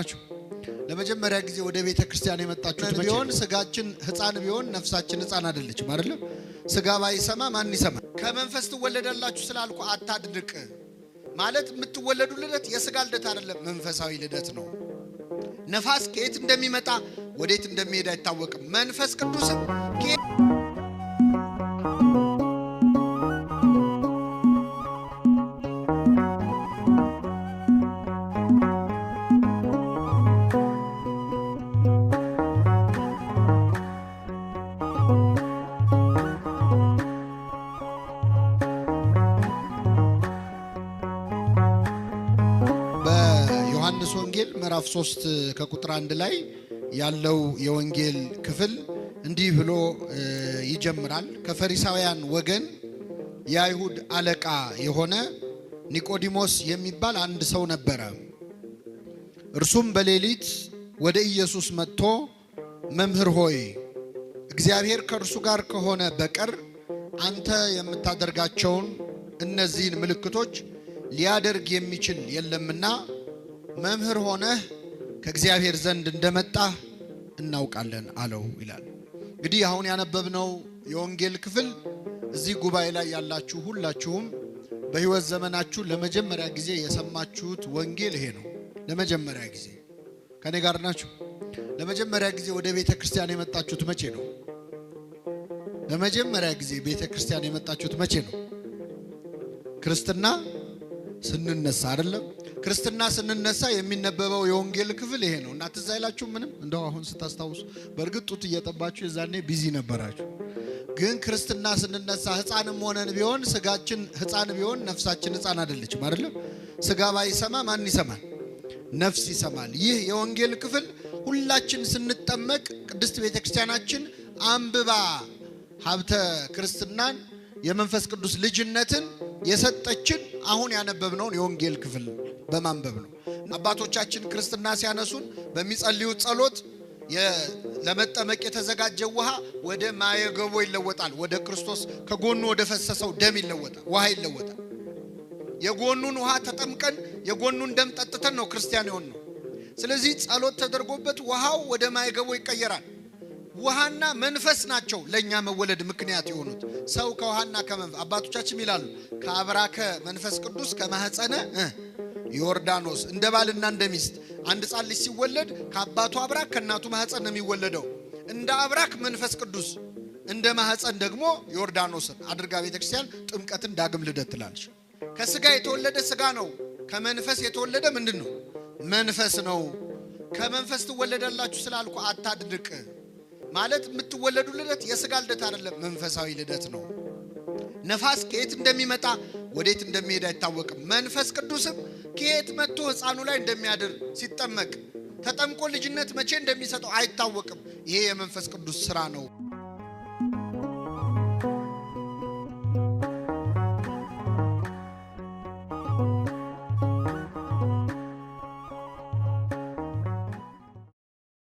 ናችሁ? ለመጀመሪያ ጊዜ ወደ ቤተ ክርስቲያን የመጣችሁት ቢሆን ስጋችን ሕፃን ቢሆን ነፍሳችን ሕፃን አይደለችም፣ አይደለም? ስጋ ባይሰማ ማን ይሰማል? ከመንፈስ ትወለዳላችሁ ስላልኩ አታድንቅ። ማለት የምትወለዱ ልደት የስጋ ልደት አይደለም፣ መንፈሳዊ ልደት ነው። ነፋስ ከየት እንደሚመጣ ወዴት እንደሚሄድ አይታወቅም። መንፈስ ቅዱስም በዮሐንስ ወንጌል ምዕራፍ 3 ከቁጥር 1 ላይ ያለው የወንጌል ክፍል እንዲህ ብሎ ይጀምራል። ከፈሪሳውያን ወገን የአይሁድ አለቃ የሆነ ኒቆዲሞስ የሚባል አንድ ሰው ነበረ። እርሱም በሌሊት ወደ ኢየሱስ መጥቶ መምህር ሆይ፣ እግዚአብሔር ከእርሱ ጋር ከሆነ በቀር አንተ የምታደርጋቸውን እነዚህን ምልክቶች ሊያደርግ የሚችል የለምና መምህር ሆነህ ከእግዚአብሔር ዘንድ እንደመጣህ እናውቃለን አለው ይላል። እንግዲህ አሁን ያነበብነው የወንጌል ክፍል እዚህ ጉባኤ ላይ ያላችሁ ሁላችሁም በሕይወት ዘመናችሁ ለመጀመሪያ ጊዜ የሰማችሁት ወንጌል ይሄ ነው። ለመጀመሪያ ጊዜ ከኔ ጋር ናችሁ። ለመጀመሪያ ጊዜ ወደ ቤተ ክርስቲያን የመጣችሁት መቼ ነው? ለመጀመሪያ ጊዜ ቤተ ክርስቲያን የመጣችሁት መቼ ነው? ክርስትና ስንነሳ አይደለም? ክርስትና ስንነሳ የሚነበበው የወንጌል ክፍል ይሄ ነው እና ትዝ አይላችሁ ምንም? እንደው አሁን ስታስታውሱ፣ በእርግጥ ጡት እየጠባችሁ የዛኔ busy ነበራችሁ። ግን ክርስትና ስንነሳ ሕፃንም ሆነን ቢሆን ስጋችን ሕፃን ቢሆን ነፍሳችን ሕፃን አይደለችም፣ አይደለም? ስጋ ባይሰማ ማን ይሰማል? ነፍስ ይሰማል። ይህ የወንጌል ክፍል ሁላችን ስንጠመቅ ቅድስት ቤተክርስቲያናችን አንብባ ሀብተ ክርስትናን የመንፈስ ቅዱስ ልጅነትን የሰጠችን አሁን ያነበብነውን የወንጌል ክፍል በማንበብ ነው። አባቶቻችን ክርስትና ሲያነሱን በሚጸልዩት ጸሎት ለመጠመቅ የተዘጋጀው ውሃ ወደ ማየገቦ ይለወጣል። ወደ ክርስቶስ ከጎኑ ወደ ፈሰሰው ደም ይለወጣል፣ ውሃ ይለወጣል። የጎኑን ውሃ ተጠምቀን የጎኑን ደም ጠጥተን ነው ክርስቲያን የሆንነው። ስለዚህ ጸሎት ተደርጎበት ውሃው ወደ ማየገቦ ይቀየራል። ውሃና መንፈስ ናቸው ለእኛ መወለድ ምክንያት የሆኑት። ሰው ከውሃና ከመንፈስ፣ አባቶቻችን ይላሉ፣ ከአብራከ መንፈስ ቅዱስ ከማህፀነ ዮርዳኖስ። እንደ ባልና እንደ ሚስት አንድ ሕፃን ልጅ ሲወለድ ከአባቱ አብራክ ከእናቱ ማህፀን ነው የሚወለደው። እንደ አብራክ መንፈስ ቅዱስ፣ እንደ ማህፀን ደግሞ ዮርዳኖስን አድርጋ ቤተክርስቲያን ጥምቀትን ዳግም ልደት ትላለች። ከስጋ የተወለደ ስጋ ነው። ከመንፈስ የተወለደ ምንድን ነው? መንፈስ ነው። ከመንፈስ ትወለዳላችሁ ስላልኩ አታድንቅ። ማለት የምትወለዱ ልደት የስጋ ልደት አይደለም፣ መንፈሳዊ ልደት ነው። ነፋስ ከየት እንደሚመጣ ወዴት እንደሚሄድ አይታወቅም። መንፈስ ቅዱስም ከየት መጥቶ ሕፃኑ ላይ እንደሚያድር፣ ሲጠመቅ ተጠምቆ ልጅነት መቼ እንደሚሰጠው አይታወቅም። ይሄ የመንፈስ ቅዱስ ስራ ነው።